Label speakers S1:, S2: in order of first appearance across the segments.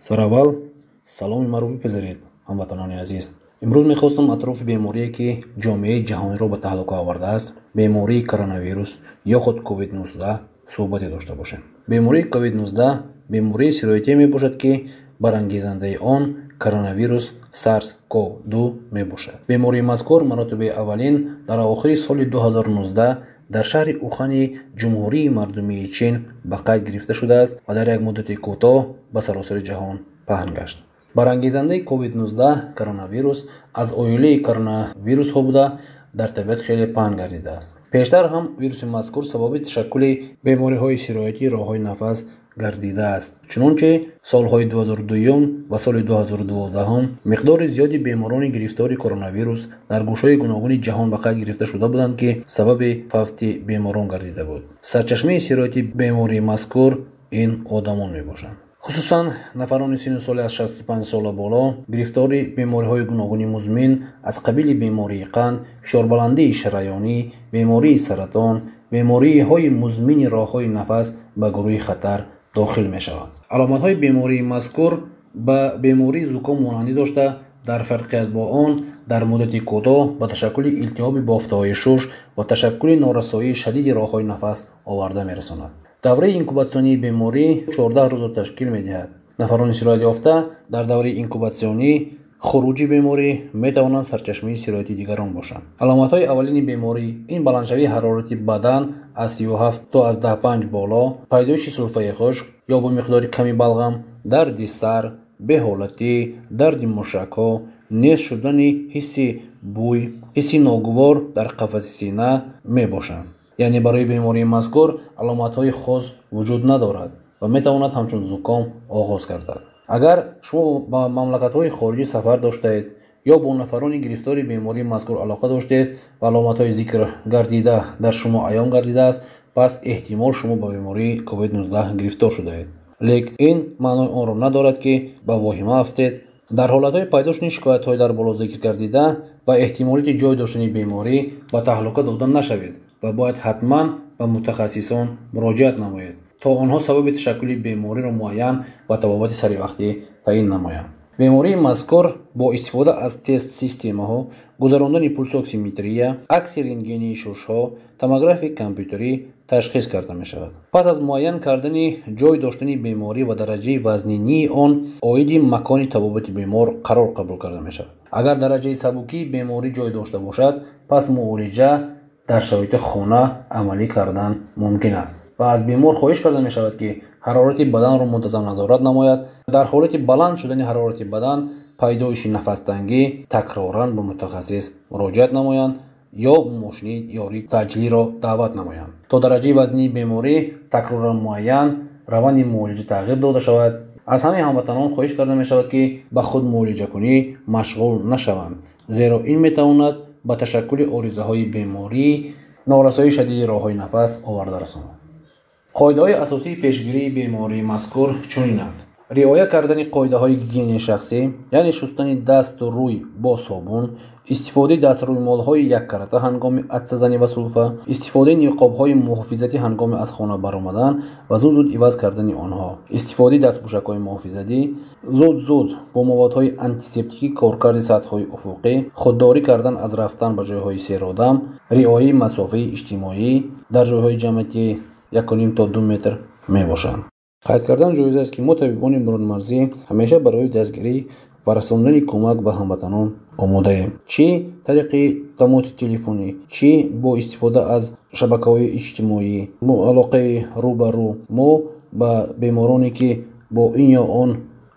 S1: Сараввал саломи маро бипазиред, ҳамватанони азиз. Имрӯз мехостам атрофи беморие, ки ҷомеаи ҷаҳониро ба таҳлука овардааст, бемории коронавирус ё худ COVID-19 суҳбате дошта бошем. Бемории COVID-19 бемории сироятие мебошад, ки барангезандаи он коронавирус SARS-CoV-2 мебошад. Бемории мазкур маротибаи аввалин дар охири соли 2019 дар шаҳри Ухани Ҷумҳурии Мардумии Чин ба қайд гирифта шудааст ва дар як муддати кӯтоҳ ба саросари ҷаҳон паҳн гашт. Барангезандаи COVID-19 коронавирус аз оилаи коронавирусҳо буда, дар табиат хеле паҳн гардидааст. Пештар ҳам вируси мазкур сабаби ташаккули бемориҳои сироятии роҳҳои нафас гардидааст. Чунончи солҳои 2002 ва соли 2012 миқдори зиёди беморони гирифтори коронавирус дар гӯшаҳои гуногуни ҷаҳон ба қайд гирифта шуда буданд, ки сабаби фавти беморон гардида буд. Сарчашмаи сирояти бемории мазкур ин одамон мебошанд. Хусусан нафарони синну соли аз 65 сола боло гирифтори бемориҳои гуногуни музмин аз қабили бемории қанд, фишорбаландии шараёнӣ, бемории саратон, бемориҳои музмини роҳҳои нафас ба гурӯҳи хатар дохил мешаванд. Аломатҳои бемории мазкур ба бемории зуком монандӣ дошта, дар фарқият бо он дар муддати кӯтоҳ ба ташаккули илтиҳоби бофтаҳои шуш ва ташаккули норасоии шадиди роҳҳои нафас оварда мерасонад. Давраи инкубатсионии беморӣ 14 рӯзро ташкил медиҳад. Нафарони сироятёфта дар давраи инкубатсионӣ хуруҷи беморӣ метавонанд сарчашмаи сирояти дигарон бошанд. Аломатҳои аввалини беморӣ ин баландшавии ҳарорати бадан аз 37 то аз 15 боло, пайдоиши сулфаи хушк ё бо миқдори ками балғам, дарди сар, беҳолатӣ, дарди мушакҳо, нест шудани ҳисси бӯй, ҳисси ногувор дар қафаси сина мебошанд. Яъне барои бемории мазкур аломатҳои хос вуҷуд надорад ва метавонад ҳамчун зуком оғоз гардад. Агар шумо ба мамлакатҳои хориҷӣ сафар доштаед ё бо нафарони гирифтори бемории мазкур алоқа доштед ва аломатҳои зикр гардида дар шумо аён гардидааст, пас эҳтимол шумо ба бемории COVID-19 гирифтор шудаед. Лек ин маънои онро надорад, ки ба воҳима афтед. Дар ҳолатҳои пайдо шудани шикоятҳои дар боло зикр гардида ва эҳтимолияти ҷой доштани беморӣ ба таҳлука дода нашавед ва бояд ҳатман ба мутахассисон муроҷиат намоед, то онҳо сабаби ташаккули бемориро муайян ва табобати саривақтӣ таъин намоянд. Бемории мазкур бо истифода аз тест системаҳо, гузарондани пулсоксиметрия, акси рентгении шушҳо, томографияи компютерӣ ташхис карда мешавад. Пас аз муайян кардани ҷой доштани беморӣ ва дараҷаи вазнинии он оиди макони табобати бемор қарор қабул карда мешавад. Агар дараҷаи сабукии беморӣ ҷой дошта бошад, пас муолиҷа дар шароити хона амалӣ кардан мумкин аст ва аз бемор хоҳиш карда мешавад, ки ҳарорати баданро мунтазам назорат намояд. Дар ҳолати баланд шудани ҳарорати бадан, пайдоиши нафастангӣ такроран ба мутахассис муроҷиат намоянд ё мошини ёрии таъҷилиро даъват намоянд. То дараҷаи вазнии беморӣ такроран муайян, раванди муолиҷа тағйир дода шавад. Аз ҳамаи ҳамватанон хоҳиш карда мешавад, ки ба худ муолиҷакунӣ машғул нашаванд, зеро ин метавонад ба ташаккули оризаҳои беморӣ, норасоии шадиди роҳҳои нафас оварда расонад. Қоидаҳои асосии пешгирии бемории мазкур чунинанд: риоя кардани қоидаҳои гигиенаи шахсӣ, яъне шустани дасту рӯй бо собун, истифодаи дастрӯймолҳои яккарата ҳангоми атсазанӣ ва сулфа, истифодаи ниқобҳои муҳофизатӣ ҳангоми аз хона баромадан ва зуд-зуд иваз кардани онҳо, истифодаи дастпӯшакҳои муҳофизатӣ, зуд-зуд бо маводҳои антисептикӣ коркарди сатҳҳои уфуқӣ, худдорӣ кардан аз рафтан ба ҷойҳои серодам, риояи масофаи иҷтимоӣ дар ҷойҳои ҷамъиятӣ 1,5 то 2 метр мебошанд. Қайд кардан ҷоиз аст, ки мо табибони берунмарзӣ ҳамеша барои дастгирӣ ва расондани кӯмак ба ҳамватанон омодаем, чӣ тариқи тамоси телефонӣ, чӣ бо истифода аз шабакаҳои иҷтимоӣ, алоқаи рӯ ба рӯ. Мо ба бемороне, ки бо ин ё он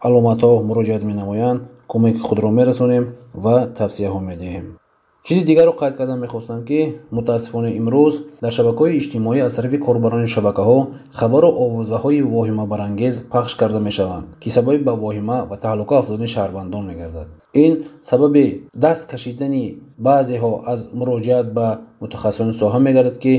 S1: аломатҳо муроҷиат менамоянд, кӯмаки худро мерасонем ва тавсияҳо медиҳем. Чизи дигарро қайд кардан мехостам, ки мутаассифона имрӯз дар шабакаҳои иҷтимоӣ аз тарафи корбарони шабакаҳо хабару овозаҳои воҳимабарангез пахш карда мешаванд, ки сабаби ба воҳима ва таҳлука афтодани шаҳрвандон мегардад. Ин сабаби даст кашидани баъзеҳо аз муроҷиат ба мутахассисони соҳа мегардад, ки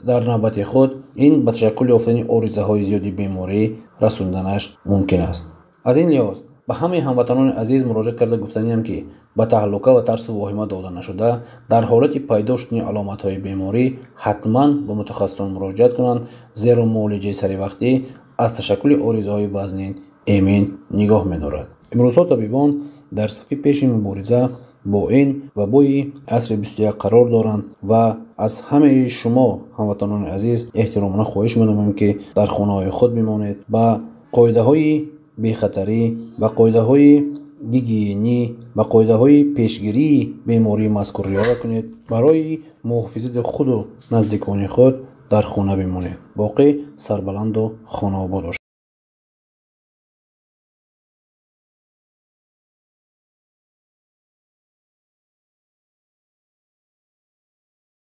S1: дар навбати худ ин ба ташаккул ёфтани оризаҳои зиёди беморӣ расонданаш мумкин аст. Аз ин лиҳоз ба ҳамаи ҳамватанони азиз муроҷиат карда гуфтаниям, ки ба таҳлука ва тарсу воҳима дода нашуда, дар ҳолати пайдо шудани аломатҳои беморӣ ҳатман ба мутахассисон муроҷиат кунанд, зеро муолиҷаи саривақтӣ аз ташаккули оризаҳои вазнин эмин нигоҳ медорад. Имрӯзҳо табибон дар сафи пеши мубориза бо ин вабои асри 21 қарор доранд ва аз ҳамаи шумо, ҳамватанони азиз, эҳтиромона хоҳиш менамоем, ки дар хонаҳои худ бимонед, ба қоидаҳои бехатарӣ, ба қоидаҳои гигиенӣ, ба қоидаҳои пешгирии бемории мазкур риоя кунед. Барои муҳофизати худу наздикони худ дар хона бимонед. Боқӣ сарбаланду хонаобод бошед.